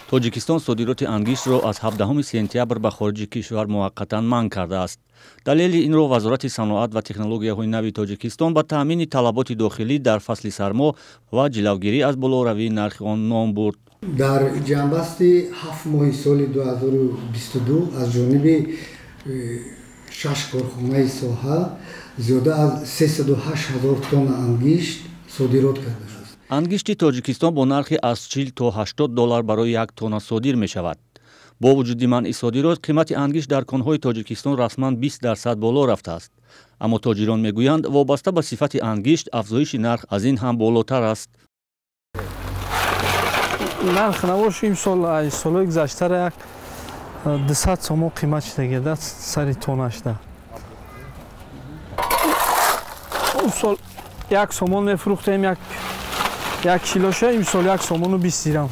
Тоҷикистон содироти ангиштро аз 17 сентябр ба хориҷи кишвар муваққатан манъ кардааст. Далели инро Вазорати саноат ва технологияҳои нави Тоҷикистон ба таъмини талаботи дохилӣ дар фасли сармо ва ҷилавгирӣ аз болоравии нархи он ном бурд. Дар ҷанбасти 7 моҳи соли 2022 аз ҷониби 6 корхонаи соҳа зиёда аз 308 ҳазор тонна ангишт содирот кардааст. Ангишти Тоҷикистон бо нархи аз 40 то 80 доллар барои як тонна содир мешавад. Бо вуҷуди манъи содирот, қимати ангишт дар конҳои Тоҷикистон расман 20% боло рафтааст. Аммо тоҷирон мегӯянд, вобаста ба сифати ангишт афзоиши нарх аз ин ҳам болотар аст. Нарх набоши имсол аз солҳои гузаштара як 200 сомон қимат шуда сари тонна шуда. Имсол як сомон мефурӯхтем, як килоша, имсол як сомону 20 дирам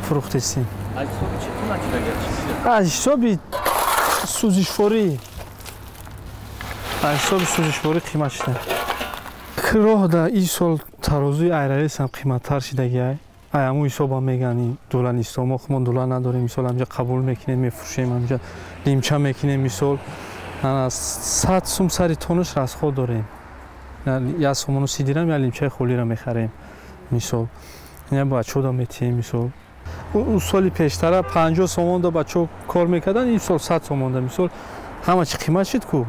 фурӯхтестем. Аз ҳисоби чӣ қимат шуда? Аз ҳисоби сӯзишворӣ. Аз ҳисоби сӯзишворӣ қимат шуда. Роҳ да ин сол тарозуи айравес ҳам қиматтар шудагӣ. Ай ҳамун ҳисобам мегӯянд ин дула нест. Мо худмон дула надорем, мисол ҳамҷа қабул мекунем, мефурӯшем, ҳамҷа лимча мекунем, мисол 100 сум сари тоннаш расход дорем. Як сомону 30 дирам як лимчаи холиро мехарем. Мисол ина бачаҳо метиҳем, мисол у соли пештара 50 сомон да бачаҳо кор мекарданд, ин сол 100 сомон да, мисол ҳама чӣ қимат шуд ку.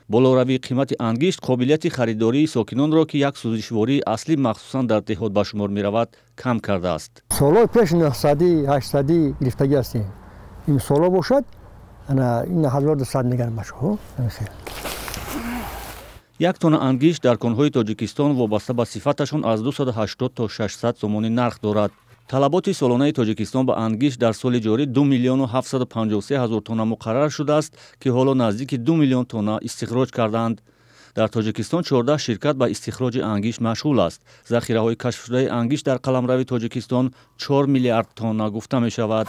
Болоравии қимати ангишт қобилияти харидории сокинонро, ки як сӯзишвории аслӣ махсусан дар деҳот ба шумор меравад, кам кардааст. Солҳои пеш 900 800 гирифтагӣ ҳастем. Имсоло бошад ин 1200 мегӯянд бачаҳо. Як тонна ангишт дар конҳои Тоҷикистон вобаста ба сифаташон аз 280 то 600 сомонӣ нарх дорад. Талаботи солонаи Тоҷикистон ба ангишт дар соли ҷорӣ 2 миллиону 753 ҳазор тонна муқаррар шудааст, ки ҳоло наздики 2 миллион тонна истихроҷ кардаанд. Дар Тоҷикистон 14 ширкат ба истихроҷи ангишт машғул аст. Захираҳои кашфшудаи ангишт дар қаламрави Тоҷикистон 4 миллиард тонна гуфта мешавад.